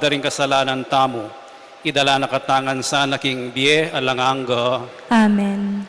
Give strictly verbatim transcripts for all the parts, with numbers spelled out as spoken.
da ring kasalanan tamu, idala na katamu ngan sana king bie alang angga. Amen.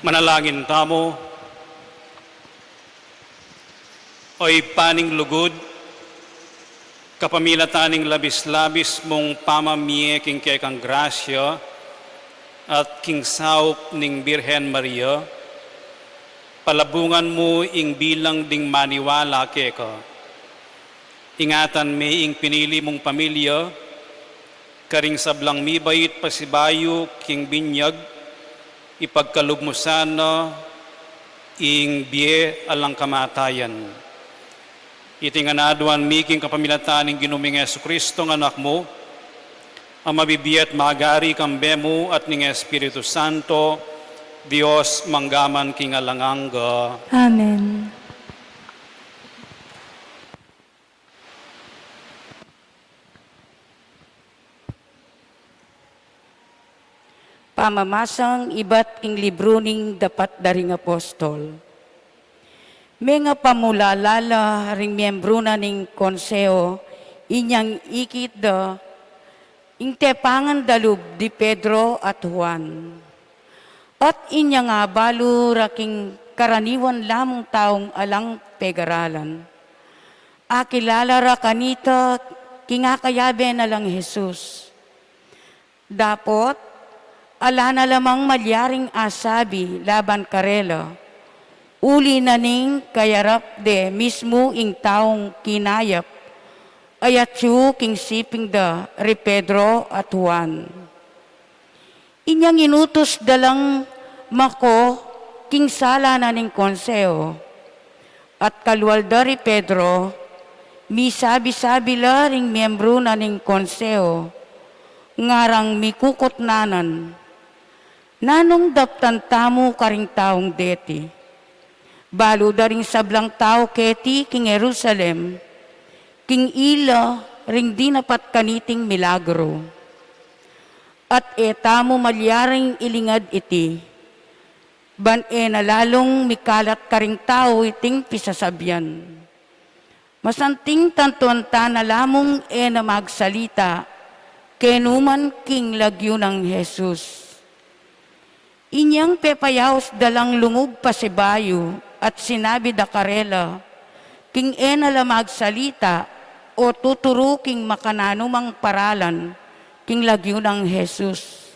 Manalangin tamu. O Ibpa ning lugud, kapamilatan ning labis-labis mung pamamie king kekang grasya at king saup ning Birhen Maria, palabungan mu ing bilang ding maniwala keka. Ingatan me ing pinili mung pamilya, karing sablang mibait pasibayu king binyag, ipagkalub mu sana ing bie alang kamatayan. Iti ngan aduan mi king kapamilatan ning Ginu ming Jesucristo nga Anak mu, a mabibie at magari kambe mu at ning Espiritu Santo, Dios, mangga man king alang angga. Amen. Pamamasang ibat king libru ning Dapat da ring Apostol. Mengapamulala la ring miembru na ning konseho, inyang ikit da ing tepangan da lub di Pedro at Juan. At inyang abalu ra king karaniwan lamung taung alang pegaralan, akilala ra kanita king akayabe na lang Jesus. Dapot ala na la mang malyaring asabi laban karela, uli na ning kayarap de mismu ing taung kinayap a yatsu king siping da ri Pedro at Juan. Inyang inutus da lang mako king sala na ning konseho. At kalual da ri Pedro, misabi-sabi la ring miembru na ning konseho, ngarang mikukutnanan, "Nanung daptan tamu karing taung deti? Balu da ring sablang tau keti king Jerusalem, king ila ring dinapat kaniting milagru. At e tamu malyaring ilingad iti, ban e na lalung mikalat karing tau iting pisasabian. Masanting tantuan ta na lamung e na magsalita kenu man king lagyu nang Jesus." Inyang pepayaus da lang lungub pasibayu at sinabi da karela, king e na la magsalita o tuturu king makananumang paralan king lagyu nang Jesus.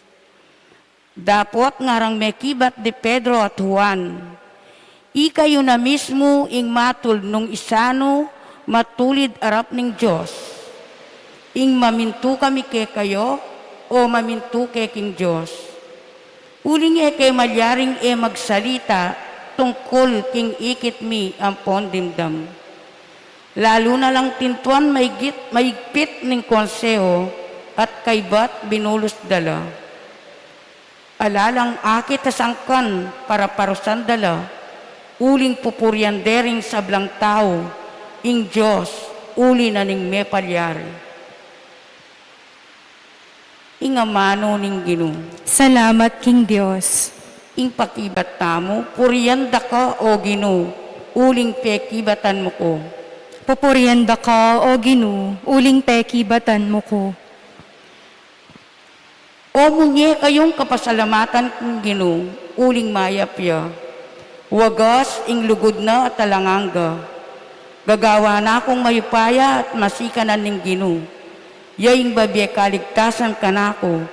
Dapot ngarang mekibat di Pedro at Juan, "Ikayu na mismu ing matud nung isanu matulid arap ning Dios. Ing mamintu kami kekayu o mamintu ke king Dios? Uling e ke malyaring e magsalita tungkul king ikit mi ampon dimdam." Lalu na lang tintuan maigit, maigpit ning konseho at kaybat binulus da la. Ala lang akit a sangkan para parusan da la, uling pupurian de ring sablang tau ing Dios uli na ning mepalyari. Ing amanu ning Ginu. Salamat king Dios. Ing pakibat tamu, purian da ka, o Ginu, uling pekibatan mu ku. Pupurian da ka, o Ginu, uling pekibatan mu ku. O munye kayung kapasalamatan king Ginu, uling mayap ya. Wagas ing lugud na at alang angga. Gagawan na kung mayupaya at masikanan ning Ginu. Ya ing babie kaligtasan kanaku.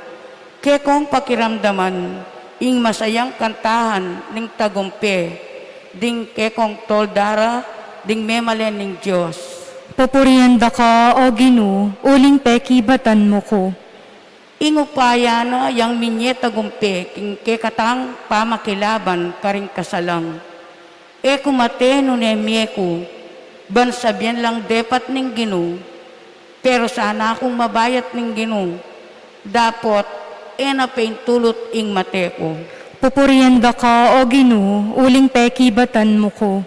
Kekong pakiramdaman ing masayang kantahan ning tagumpe ding kekong tolda ra ding memalen ning Dios. Pupurian da ka, o Ginu, uling pekibatan mu ku. Ing upaya na yang minye tagumpe king kekatang pamakilaban karing kasalang. E ku mate nune mie ku, ban sabian lang depat ning Ginu, pero sana kung mabayat ning Ginu, dapot e na peintulut ing mate ku. Pupurian da ka, o Ginu, uling pekibatan mu ku.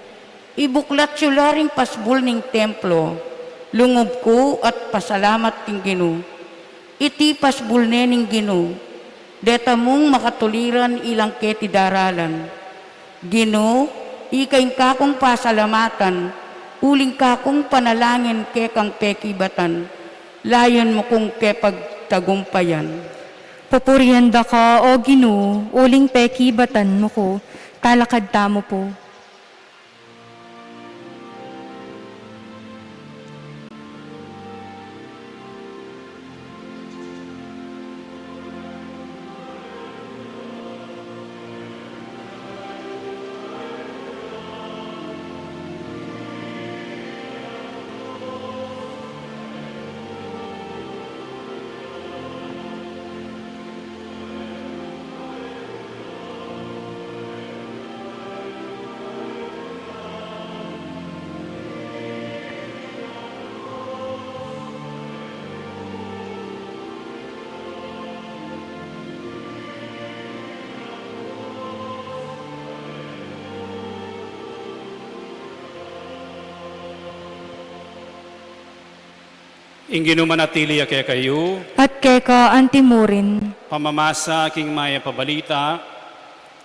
Ibuklat yu la ring pasbul ning templo, lungub ku at pasalamat king Ginu. Iti pasbul ne ning Ginu, deta mung makatuliran ilang keti daralan. Ginu, ika ing kakung pasalamatan, uling kakung panalangin kekang pekibatan, layun mu kung kepagtagumpayan. Pupurian da ka, o Ginu, uling pekibatan mu ku, talakad tamu pu. Ing Ginu manatili ya kekayu. At keka antimurin. Pamamasa king Mayap a Balita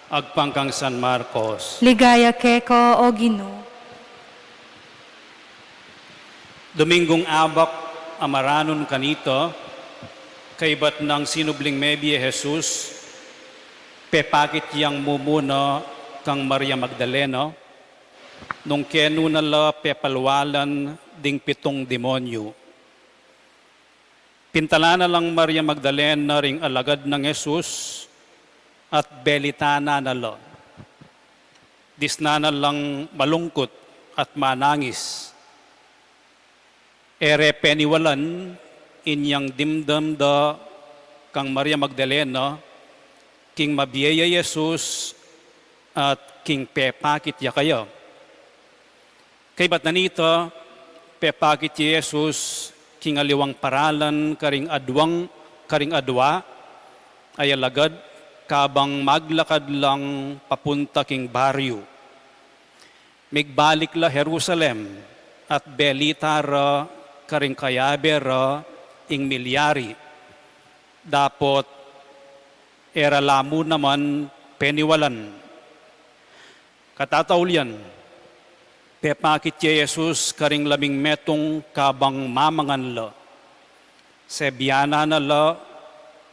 agpang kang San Marcos. Ligaya keka, o Ginu. Dominggung abak a maranun kanita, kaybat nang sinubling mebie i Jesus, pepakit yang mumuna kang Maria Magdalena, nung kenu na la pepalwalan ding pitung demonyu. Pintalan na lang Maria Magdalena ring alagad nang Jesus at belitanan na la. Disnan na lang malungkut at manangis. E re peniwalan inyang dimdam da kang Maria Magdalena king mabie ya i Jesus at king pepakit ya kaya. Kaybat na nita, pepakit ya i Jesus king aliwang paralan karing adwang, karing adwa a alagad, kabang maglakad lang papunta king baryu. Migbalik la Jerusalem at belita ra karing kayabe ra ing milyari, dapot e ra la mu naman peniwalan. Katataulian, pepakit ya i Jesus karing labing metung kabang mamangan la. Sebianan na la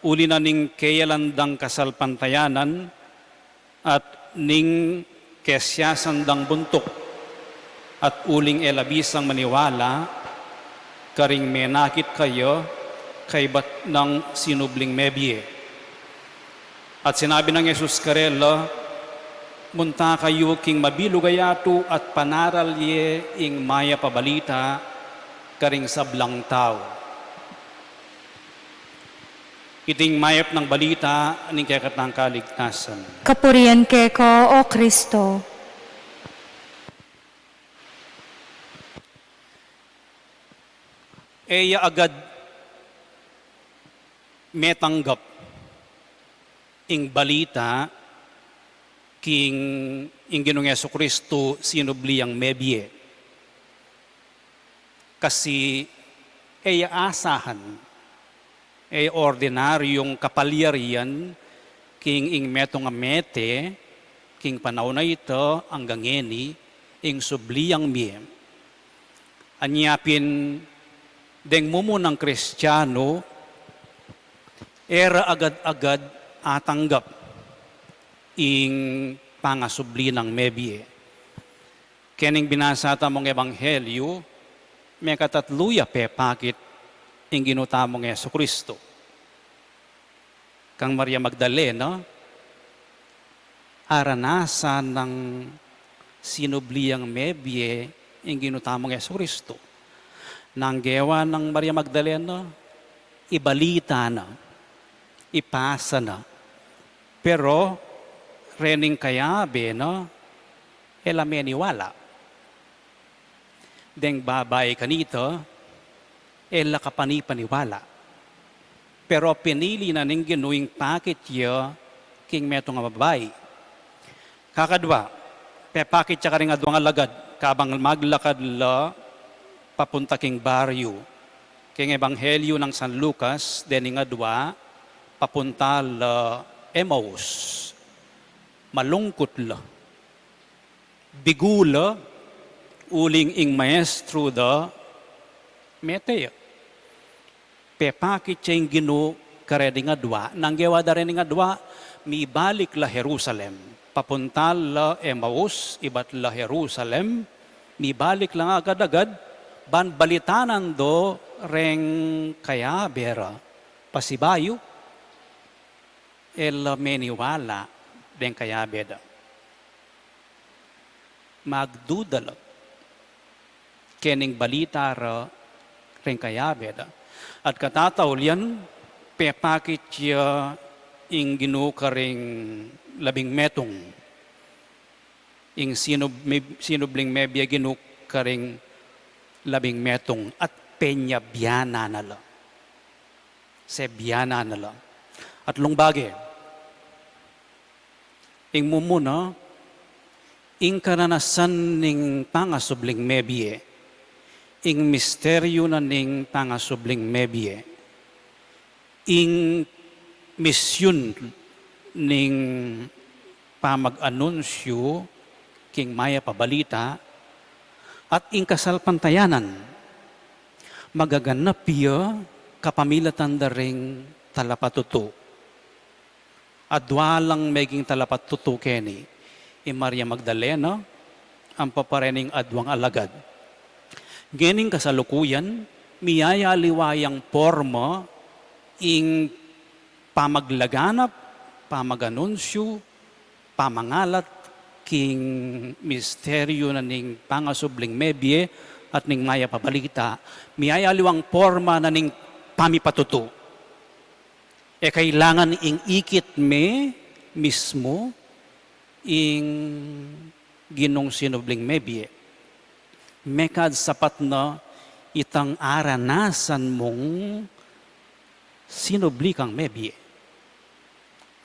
uli na ning keyalan dang kasalpantayanan at ning kesiasan dang buntuk, at uling e la bisang maniwala karing menakit kaya kaybat nang sinubling mebie. At sinabi nang Jesus karela, "Munta kayu king mabilug a yatu at panaral ye ing mayap a balita karing sablang tau." Iting mayap nang balita ning kekatang kaligtasan. Kapurian keka, O Kristo. E ya agad metanggap ing balita king ing Ginung Jesu Kristo sinubli yang mebie. Kasi e ya asahan, e ya ordinaryung kapalyarian king ing metung a mete king panaun a ita anggang ngeni ing subli yang mie. Anya pin deng mumunang Kristiano, e ra agad-agad atanggap ing pangasubli nang mebie. Kening binasa tamung ebanghelyu, mekatatlu ya pepakit ing Ginu tamung Jesu Kristo. Kang Maria Magdalena, aranasan nang sinubli yang mebie ing Ginu tamung Jesu Kristo. Nang gewa nang Maria Magdalena, ibalita na, ipasa na. Pero rening kayabe na, e la meniwala. Deng babai kanita, e la kapani-paniwala. Pero pinili na ning Ginu ing pakit ya king metung a babai. Kakadwa, pepakit ya karing adwang alagad kabang maglakad la papunta king baryu. King Ebanghelyu nang San Lucas, dening adwa, papunta la Emmaus. Malungkut la. Bigu la, uling ing maestru da mete ya. Pepakit ya ing Ginu karening adwa, nang gewa da rening adwa, mibalik la Jerusalem. Papunta la Emmaus, ibat la Jerusalem, mibalik la agad-agad, ban balitanan do reng kayabe ra. Pasibayu, e la meniwala deng kayabe da. Magduda la kening balita ra reng kayabe da. At katataulian, pepakit ya ing Ginu karing labing metung. Ing sinub-, meb-, sinubling mebie Ginu karing labing metung at penyabianan na la. Sebianan na la. At lungbage, ing mumuna, ing karanasan ning pangasubling mebie, Ing misteryu na ning pangasubling mebie, ing misyun ning pamag-anunsyu king mayap a balita, at ing kasalpantayanan, magaganap ya kapamilatan da ring talapatutu. Adwa lang meging talapatutu keni, i Maria Magdalena, ampo pa rening adwang alagad. Ngening kasalukuyan, miyayaliwa yang porma ing pamaglaganap, pamag-anunsyu, pamangalat king misteryu na ning pangasubling mebie at ning mayap a balita, miyayaliwang porma na ning pamipatutu. E kailangan ing ikit me mismu ing Ginung sinubling mebie. Mekad sapat na itang aranasan mung sinubli kang mebie.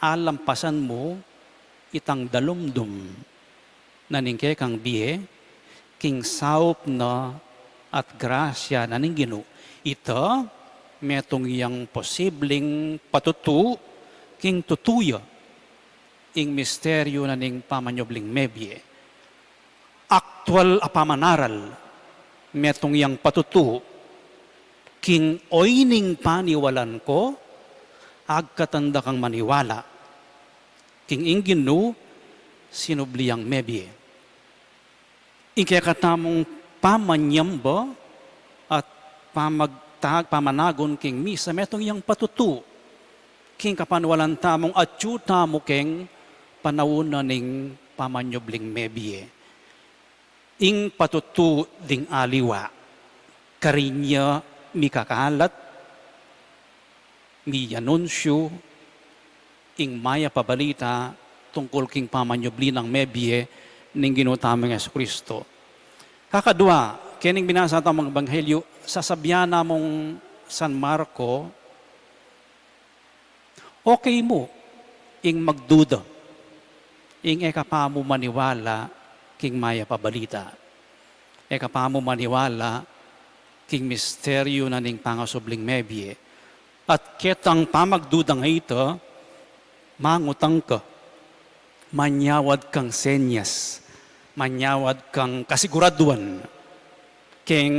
Alampasan mu itang dalumdum na ning kekang bie, king saup na at grasya na ning Ginu. Ita, metung yang posibling patutu, king tutu ya ing misteryu na ning pamanyubling mebie. Aktual a pamanaral, metung yang patutu, king oyni ning paniwalan ko, agkatan da kang maniwala king ing Ginu sinubli yang mebie. Ing kekatamung pamanyamba at pamagtag, pamanagun king misa, metung yang patutu king kapaniwalan tamung atyu tamu keng panaun na ning pamanyubling mebie. Ing patutu ding aliwa, karin ya mikakalat, miyanunsyu ing mayap a balita tungkul king pamanyubli nang mebie ning Ginu tamung Jesucristo. Kakadwa, kening binasa tamung ebanghelyu, sasabian na mung San Marco, okay mu ing magduda, ing e ka pa mu maniwala king mayap a balita. E ka pa mu maniwala king misteryu na ning pangasubling mebie. At ketang pamagduda nga ita, mangutang ka, manyawad kang senyas, manyawad kang kasiguraduan keng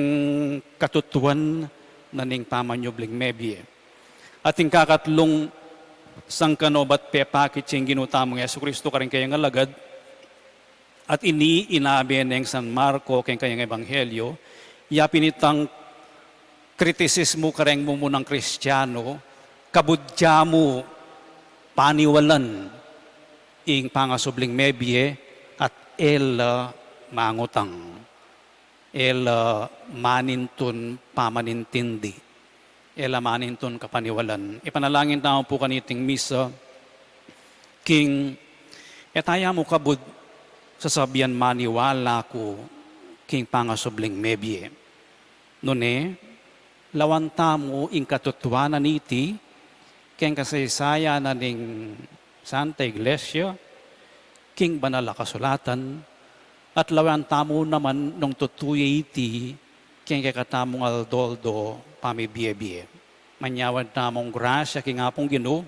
katutuan na ning pamanyubling mebie. At ing kakatlung sangkanobat pepakit ing Ginu tamung Jesucristo karing kayang alagad, at ini inabe neng San Marco keng kayang ebanghelyo, ya pin itang kritisismu kareng mumunang Kristiano, kabud ya mu paniwalan ing pangasubling mebie at e la mangutang, e la manintun pamanintindi, e la manintun kapaniwalan. Ipanalangin tamu pu kaniting misa, king e taya mu kabud sasabian maniwala ku king pangasubling mebie. Nune, lawan tamu ing katutuanan iti, keng kasaysayan na ning Santa Iglesia, king banal a kasulatan, at lawan tamu naman nung tutu ya iti, keng kekatamung aldo-aldo pamibiebie. Manyawad tamung grasya king Apung Ginu,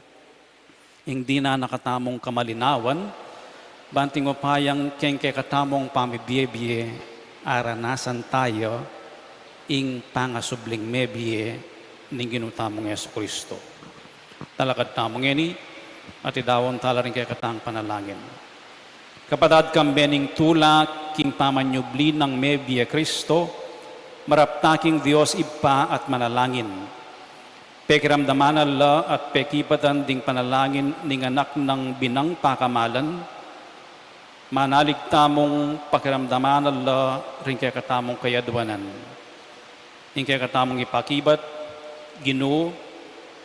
ing dinan na katamung kamalinawan, banting upayang keng kekatamung pamibiebie, aranasan taya ing pangasubling mebie ning Ginu tamung Jesucristo. Talakad tamu ngeni, at idaun tala ring kekatang panalangin. Kapatad, kambe ning tula king pamanyubli nang mebie Kristo, marap ta king Dios Ibpa at manalangin. Pekiramdaman na la at pekibatan ding panalangin ning Anak nang binang pakamalan, manalig tamung pakiramdaman na la ring kekatamung kayadwanan. Ing kekatamung ipakibat, Ginu,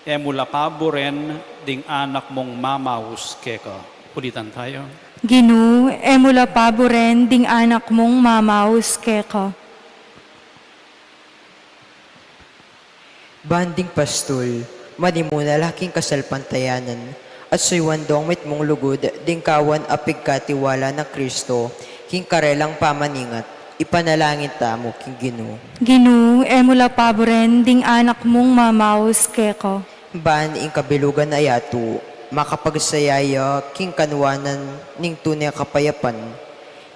e mu la paburen ding anak mung mamaus keka. Ulitan taya. Ginu, e mu la paburen ding anak mung mamaus keka. Ban ding pastul, manimuna la king kasalpantayanan, at suyuan dong mitmung lugud ding kawan a pigkatiwala nang Kristo, king karelang pamaningat. Ipanalangin tamu king Ginu. Ginu, e mu la paburen ding anak mung mamaus keka. Ban ing kabilugan a yatu, makapagsaya ya king kanuanan ning tune kapayapan.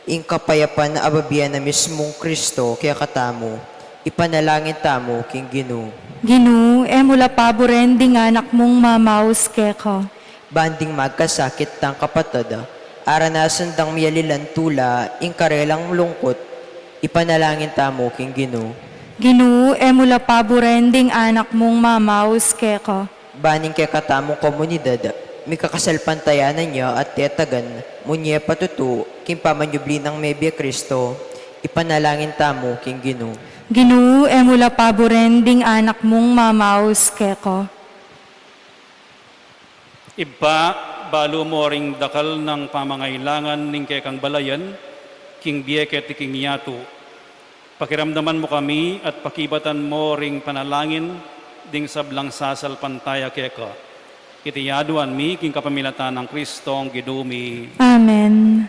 Ing kapayapan a bibie na mismung Kristo kekatamu. Ipanalangin tamu king Ginu. Ginu, e mu la paburen ding anak mung mamaus keka. Ban ding magkasakit tang kapatad, aranasan dang miyalilan tula ing karelang lungkut, ipanalangin tamu king Ginu. Ginu, e mu la paburen ding anak mung mamaus keka. Ban ing kekatamung komunidad, mikakasalpantayanan ya at tetagan, munye patutu king pamanyubli nang mebie Kristo, ipanalangin tamu king Ginu. Ginu, e mu la paburen ding anak mung mamaus keka. Ibpa, balu mu ring dakal nang pamangailangan ning kekang balayan, king bie keti king yatu. Pakiramdaman mu kami at pakibatan mu ring panalangin ding sablang sasalpantaya keka. Iti aduan mi king kapamilatan nang Kristong Ginu mi. Amen.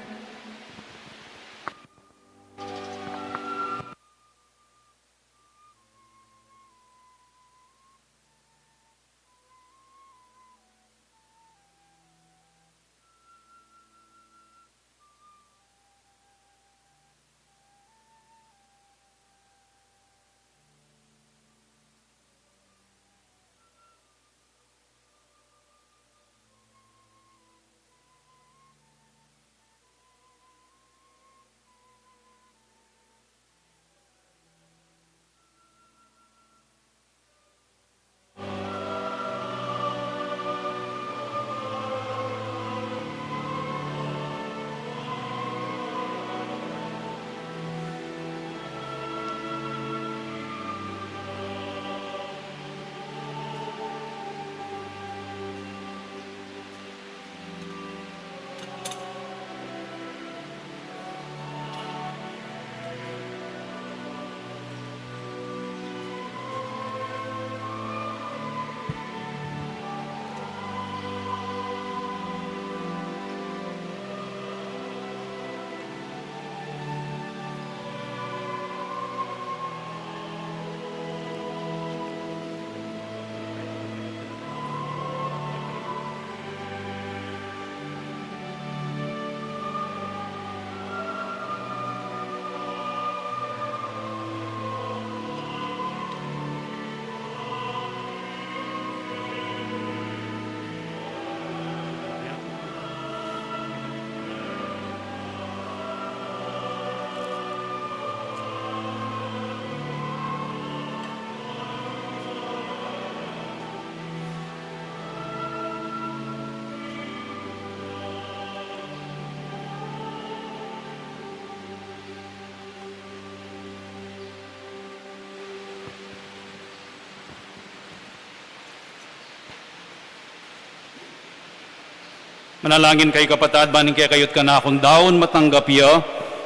Manalangin kayu, kapatad, ban ing kekayu't kanakung daun matanggap ya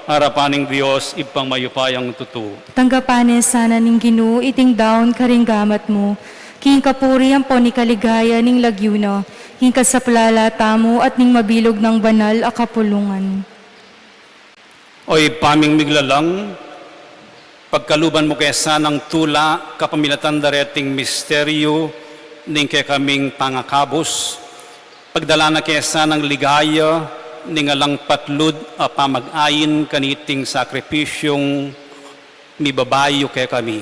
arapan ning Dios Ibpang mayupayang tutu. Tanggapan ne sana ning Ginu iting daun karing gamat mu, king kapurian ampon king kaligayan ning lagyu na, king kasaplalan tamu at ning mabilug nang banal a kapulungan. O Ibpa ming miglalang, pagkaluban mu ke sanang tula kapamilatan da reting misteryu ning kekaming pangakabus, pagdalan na ke sanang ligaya ning alang patlud a pamag-ayin kaniting sakripisyung mibabayu kekami.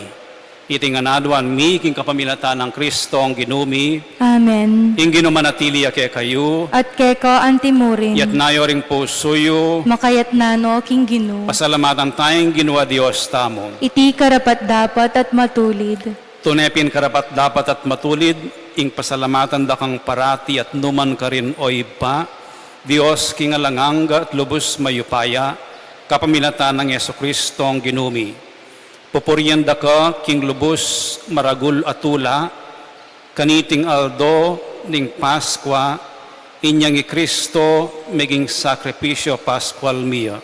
Iti ngan aduan mi king kapamilatan nang Kristong Ginu mi. Amen. Ing Ginu manatili ya kekayu. At keka anti mu rin. Yatna yu ring pusu yu. Makayatna no king Ginu. Pasalamatan taya ing Ginu a Dios tamu. Iti karapat-dapat at matulid. Tune pin karapat-dapat at matulid ing pasalamatan da kang parati at nu man karin, O Ibpa, Dios king alang angga at lubus mayupaya, kapamilatan nang Jesukristong Ginu mi. Pupurian da ka king lubus maragul a tula, kaniting aldo ning Paskua, inyang i Kristo meging sakripisyu paskual mi ya.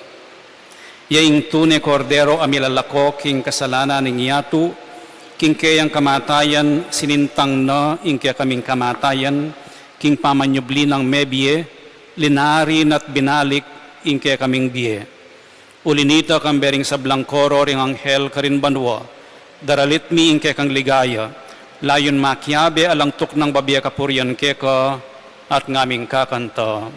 Ya ing tune Kordero a milalako king kasalanan ning yatu, king keyang kamatayan sinintang na ing kekaming kamatayan, king pamanyubli nang mebie, linari na't binalik ing kekaming bie. Uli nita, kambe ring sablang koro ring anghel karin banua, daralit mi ing kekang ligaya, layun makiabe alang tuknang babie kapurian keka at ngaming kakanta.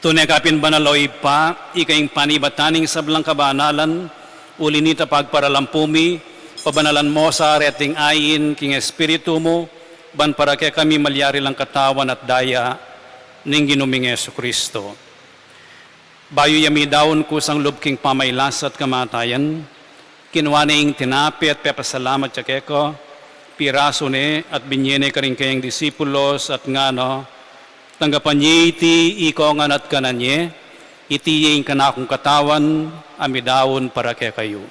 Tune ka pin banal, o Ibpa, ika ing panibatan ning sablang kabanalan, uli nita pagparalampu mi, pabanalan mo sa reting ain king Espiritu mu, ban para kekami malyari lang katawan at daya ning Ginu ming Jesucristo. Bayu ya midaun kusang lub king pamailas at kamatayan, kinua ne ing tinape at pepasalamat ya keka, pirasu ne at binye ne karing kayang disipulos at ngana, tanggapan ye iti ikongan at kanan ye, iti ing kanakung katawan a midaun para kekayu.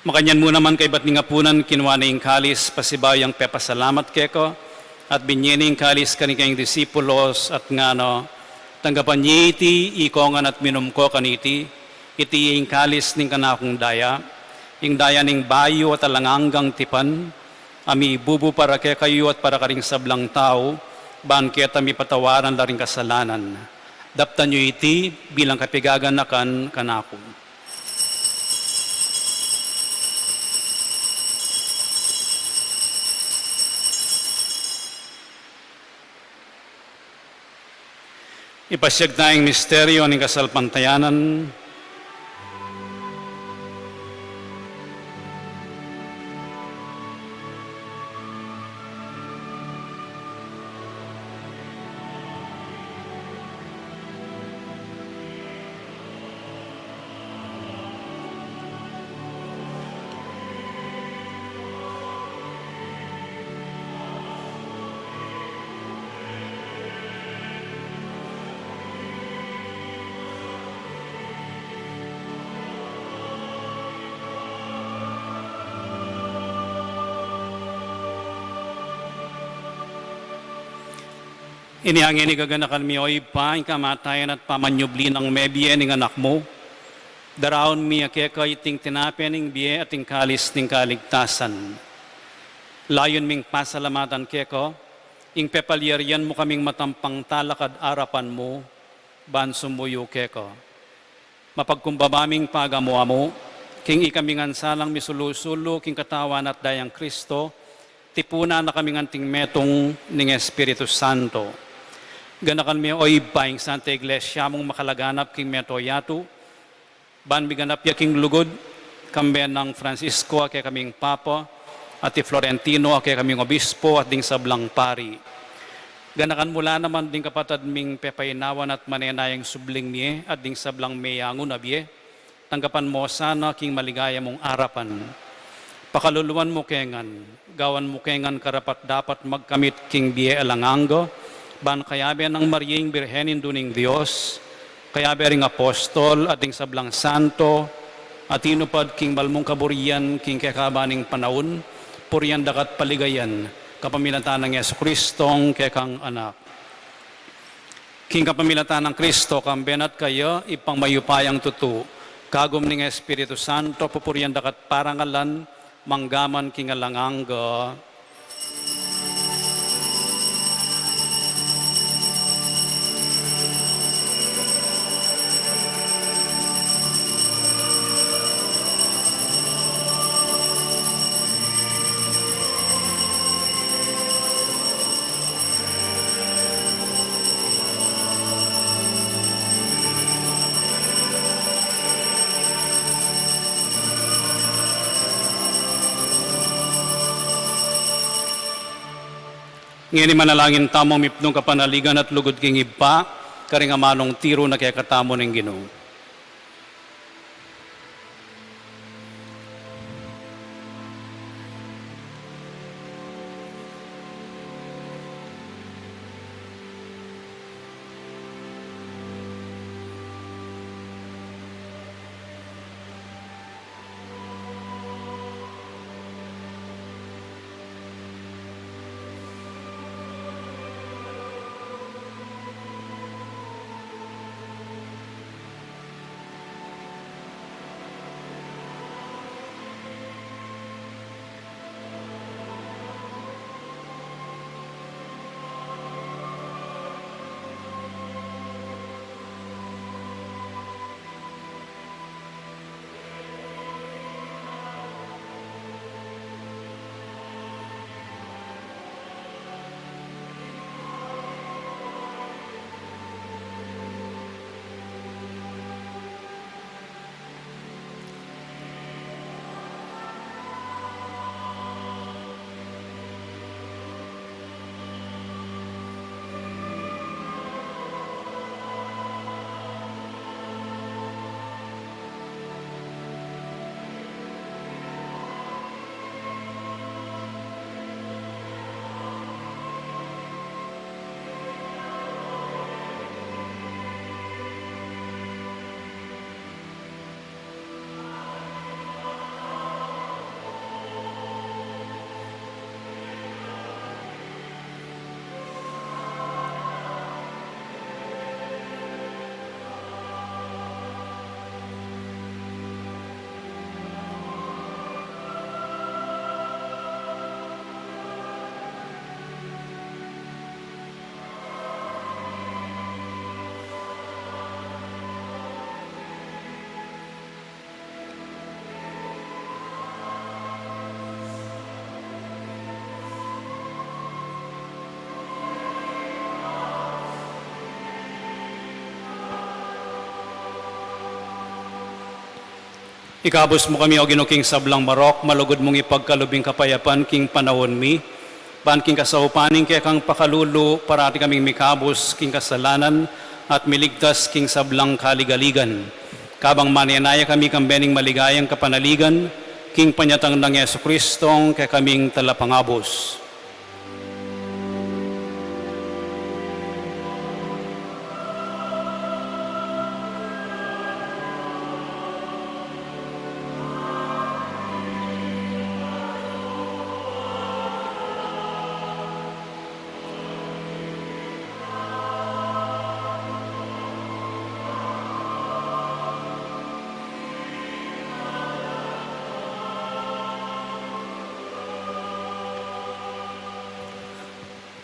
Makanyan mu naman kaybat ning apunan, kinua ne ing kalis, pasibayu yang pepasalamat keka, at binye ne ing kalis karing kayang disipulos, at ngana, tanggapan ye iti ikongan at minum ko kaniti, iti ing kalis ning kanakung daya, ing daya ning bayu at alang anggang tipan, a mibubu para kekayu at para karing sablang tau, ban keta mipatawaran la ring kasalanan. Daptan yu iti bilang kapigaganakan kanaku. Ipasiag taya ing misteryu ning kasalpantayanan. Inya ngeni gaganakan mi, o Ibpa, ing kamatayan at pamanyubli nang mebie ning Anak mu. Daraun mi keka iting tinape ning bie at ing kalis ning kaligtasan. Layun ming pasalamatan keka ing pepalyarian mu kaming matampang talakad arapan mu, ban sumuyu keka. Mapagkumbaba ming pagamu-amu king ikami ngan sanang misulu-sulu king katawan at dayang Kristo, tipunan na kaming anting metung ning Espiritu Santo. Ganakan me, o Ibpa, ing Santa Iglesia mung makalaganap king mabilug a yatu, ban miganap ya king lugud, kambe nang Francisco a kekaming Papa, at i Florentino a kekaming Obispo, at ding sablang pari. Ganakan mu la naman ding kapatad ming pepainawan at manenayang subling mie, at ding sablang meyangu na bie, tanggapan mo sana king maligaya mung arapan. Pakaluluan mu ke ngan, gawan mu ke ngan karapat-dapat magkamit king bie alang angga, ban kayabe nang Maria ing Birhen Indu ning Dios, kayabe ring apostol at ding sablang santo a tinupad king malmung kaburian king kekaban ning panaun, purian da ka at paligayan kapamilatan nang Jesucristong kekang Anak. King kapamilatan nang Kristo, kambe na at kaya, Ibpang mayupayang tutu, kagum ning Espiritu Santo, pupurian da ka at parangalan, mangga man king alang angga. Ngeni manalangin tamung mipnung kapanaligan at lugud king Ibpa, karing amanung tiru na kekatamu ning Ginu. Ikabus mu kami, O Ginu, king sablang marok, malugud mung ipagkalub ing kapayapan king panaun mi, ban king kasaupan ning kekang pakalulu, parati kaming mikabus king kasalanan at miligtas king sablang kaligaligan. Kabang manenaya kami kambe ning maligayang kapanaligan, king panyatang nang Jesucristong kekaming Talapangabus.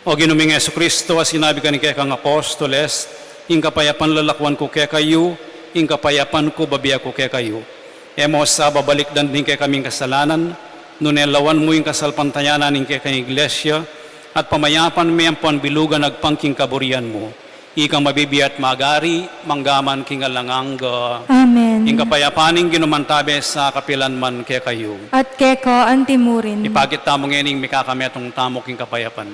O Ginu ming Jesucristo, a sinabi ka ning kekang apostoles, ing kapayapan lalakuan ku kekayu, ing kapayapan ku babie ku kekayu. E mu sa babalikdan ding kekaming kasalanan, nune lawan mu ing kasalpantayanan ning kekang Iglesia, at pamayapan me ampon bilugan agpang king kaburian mu. Ikang mabibie at magari, mangga man king alang angga. Amen. Ing kapayapan ning Ginu mantabe sa kapilan man kekayu. At keka anti mu rin. Ipakit tamu ngening mikakametung tamu king kapayapan.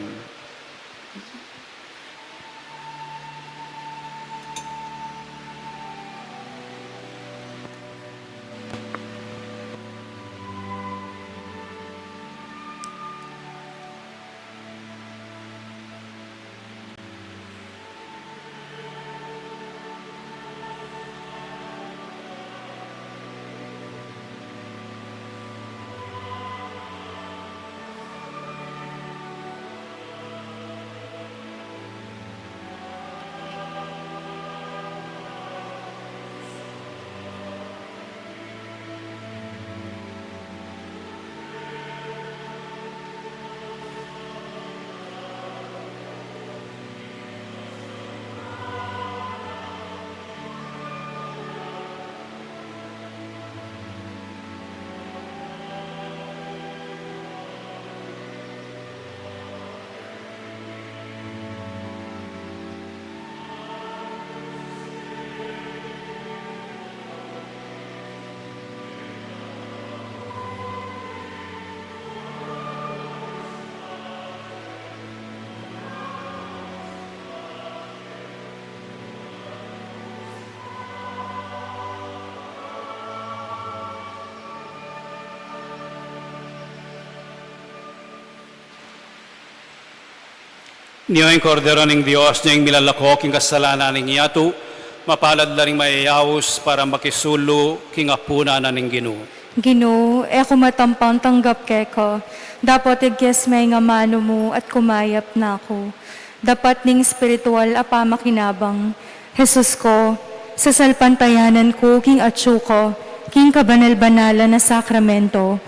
Nyo ing Kordero ning Dios, nyo ing milalako king kasalanan ning yatu, mapalad la ring mayayaus para makisulu king apunan na ning Ginu. Ginu, e ku matampang tanggap keka, dapot igkes me ing amanu mu at kumayap na ku. Dapat ning espiritual a pamakinabang. Jesus ko, sasalpantayanan ku king atsu ka, king kabanal-banalan a sakramento.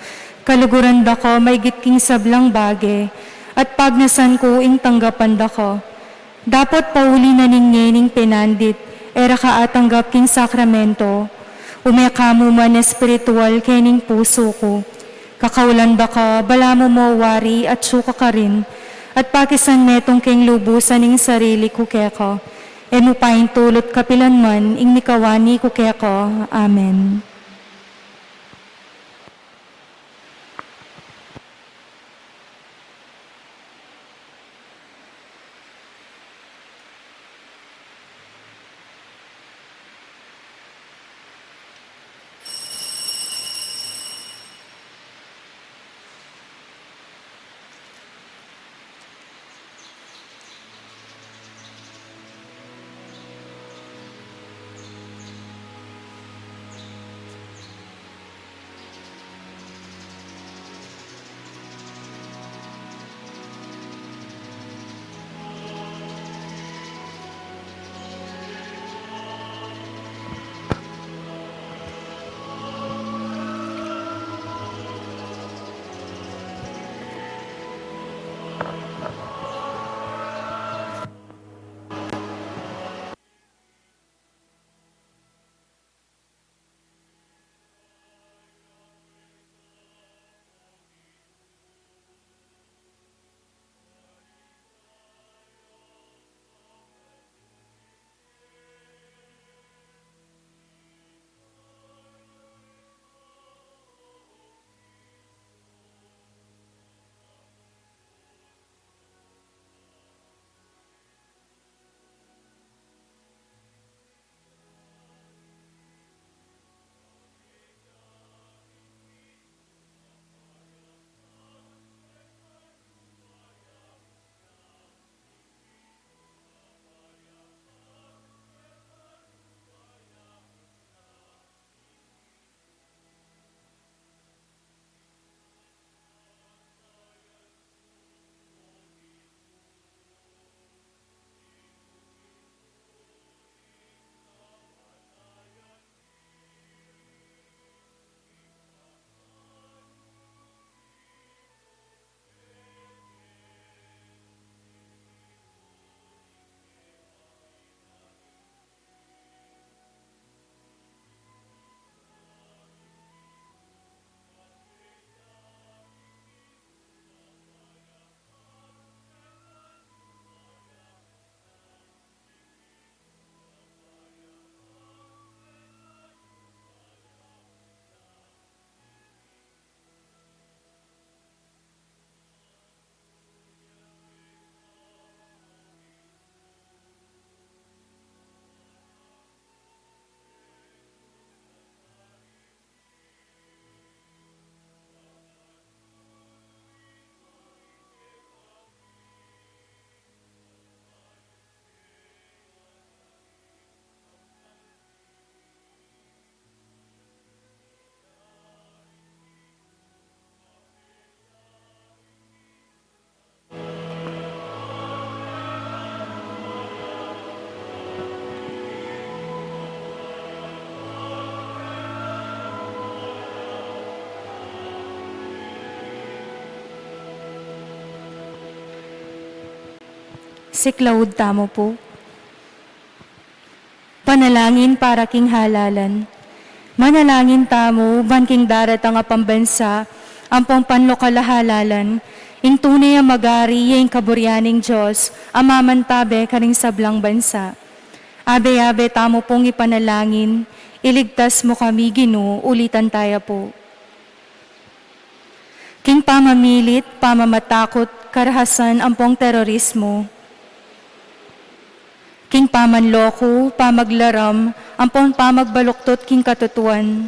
Kaluguran da ka maigit king sablang bage, at pagnasan ku ing tanggapan da ka. Dapot pauli na ning ngening penandit, e ra ka atanggap king sakramento. Ume ka mu man espiritual kening pusu ku. Kakaulan da ka, balamu mo wari atsu ka karin, at pakisan metung keng lubusan ing sarili ku keka. E mu paintulut kapilan man ing mikawani ku keka. Amen. Siklaud tamu pu. Panalangin para king halalan. Manalangin tamu ban king daratang a pambansa ampong panlokal a halalan, ing tune a magari ya ing kaburian ning Dios a mamantabe karing sablang bansa. Abe-abe tamu pung ipanalangin, iligtas mu kami, Ginu, ulitan taya pu. King pamamilit, pamamatakut, karahasan ampong terorismo. King pamanloko, pamaglaram, ampong pamagbaluktot king katutuan.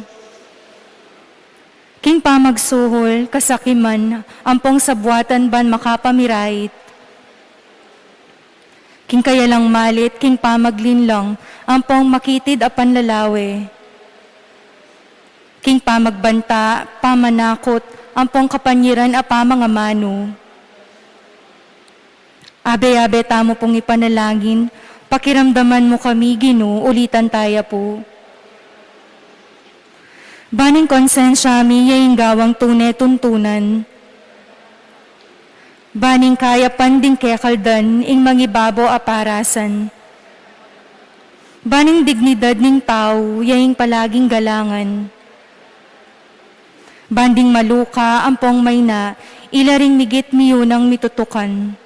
King pamagsuhol, kasakiman, ampong sabuatan ban makapamirait. King kayalang malit, king pamaglinlang, ampong makitid a panlalawe. King pamagbanta, pamanakut, ampong kapanyiran a pamangamanu. Abe-abe tamu pung ipanalangin, pakiramdaman mu kami, Ginu, ulitan taya pu. Ban ing konsensya mi ya ing gawang tune tuntunan. Ban ing kayapan ding kekaldan ing mangibabo a parasan. Ban ing dignidad ning tau ya ing palaging galangan. Ban ding maluka ampong maina, ila ring migit miyunang mitutukan.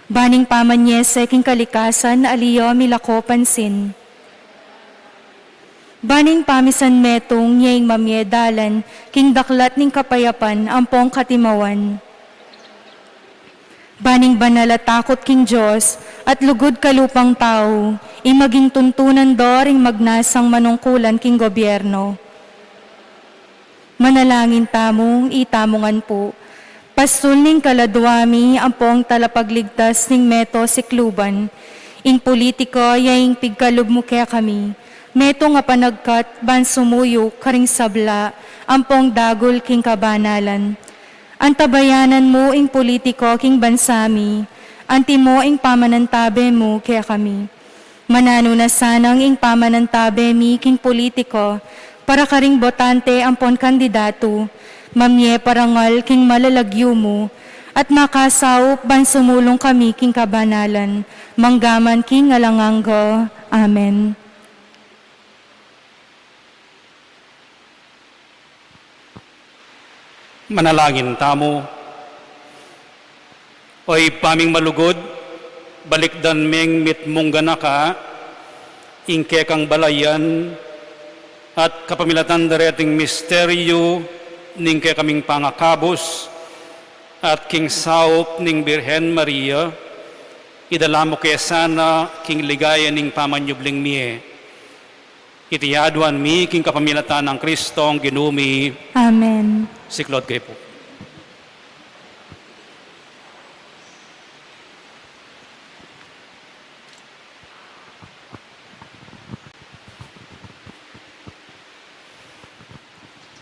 Ban ing pamanyese king kalikasan, ali ya milako pansin. Ban ing pamisan metung ya ing mamie dalan king daklat ning kapayapan ampong katimawan. Ban ing banal a takut king Dios at lugud kalupang tau, ing maging tuntunan do ring magnasang manungkulan king gobyerno. Manalangin tamu, itamu ngan pu. Pastul ning kaladwa mi, ampong talapagligtas ning meto sikluban. Ing politiko, ya ing pigkalub mu kekami. Metung a panagkat, ban sumuyu karing sabla, ampong dagul king kabanalan. Antabayanan mu ing politiko king bansa mi. Antimo ing pamanantabe mu kekami. Mananu na sanang ing pamanantabe mi king politiko, para karing botante ampon kandidatu, mamie parangal king malalagyu mu, at makasaup ban sumulung kami king kabanalan, manggaman king alang angga. Amen. Manalangin tamu. O Ibpa ming malugud, balikdan ming mitmung ganaka ing kekang balayan at kapamilatan dareting misteryu ning kekaming pangakabus at king saup ning Birhen Maria, idala mu ke sana king ligaya ning pamanyubling mie. Iti aduan mi king kapamilatan nang Kristong Ginu mi. Amen. Siklaud kayu pu.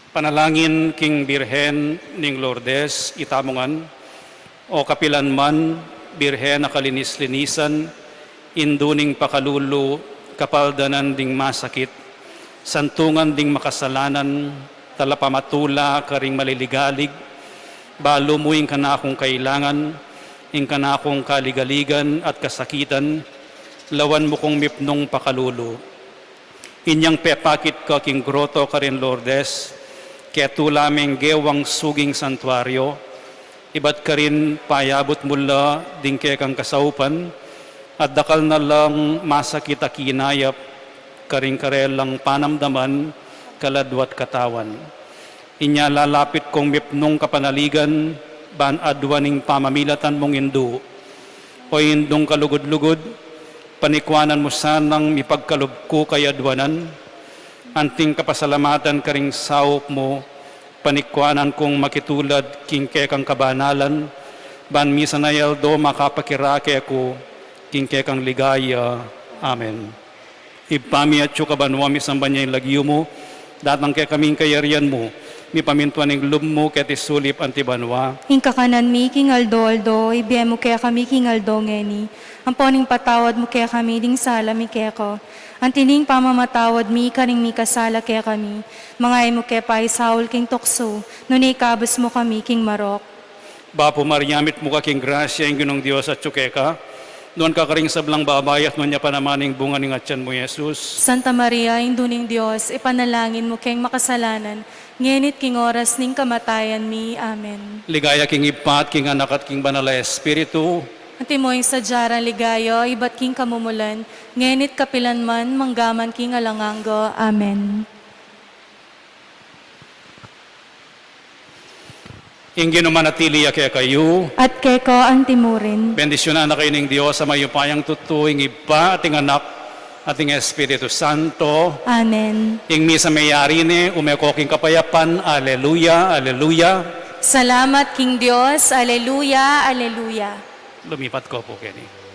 Panalangin king Birhen ning Lourdes, itamu ngan. O kapilan man, Birhen a kalinis-linisan, Indu ning pakalulu, kapaldanan ding masakit, santungan ding makasalanan, talapamatula karing maliligalig, balu mu ing kanakung kailangan, ing kanakung kaligaligan at kasakitan, lawan mu kung mipnung pakalulu. Inyang pepakit ka king groto karin Lourdes, ketula meng gewang suging santuario, ibat karin payabut mu la ding kekang kasaupan, at dakal na lang masakit a kinayap karing karelang panamdaman, kaladwa't katawan. Inya lalapit kung mipnung kapanaligan, ban aduan ing pamamilatan mung Indu. O Indung kalugud-lugud, panikwanan mu sanang mipagkalub ku kayaduanan, anting kapasalamatan karing saup mu, panikwanan kung makitulad king kekang kabanalan, ban misan a aldo makapakirake ku king kekang ligaya. Amen. Ibpa mi, atsu ka banua, misamban ya ing lagyu mu, datang kekami ing kayarian mu, mipamintuan ing lub mu keti sulip anti banua. Ing kakanan mi king aldo-aldo, ibie mu kekami king aldo ngeni, ampon ipatawad mu kekami ding sala mi keka, anti ning pamamatawad mi karing mikasala kekami, manga e mu ke paisaul king tuksu, nune ikabus mu kami king marok. Bapu Maria, mitmu ka king grasya, ing Ginung Dios atsu keka. Nuan ka karing sablang babai at nuan ya pa naman ing bunga ning atian mu, Jesus. Santa Maria, Indu ning Dios, ipanalangin mu keng makasalanan, ngeni't king oras ning kamatayan mi. Amen. Ligaya king Ibpa at king Anak at king Banal a Espiritu. Antimo ing sadya rang ligaya, ibat king kamumulan, ngeni't kapilan man, manggaman king alang angga. Amen. Ing Ginu manatili ya kekayu. At keka antimurin. Bendisyunan na kayu ning Dios a mayupayang tutu, ing Ibpa, at ing Anak, at ing Espiritu Santo. Amen. Ing misa meyari ne, ume ko king kapayapan. Aleluya, aleluya. Salamat king Dios. Aleluya, aleluya. Lumipat ko po keni.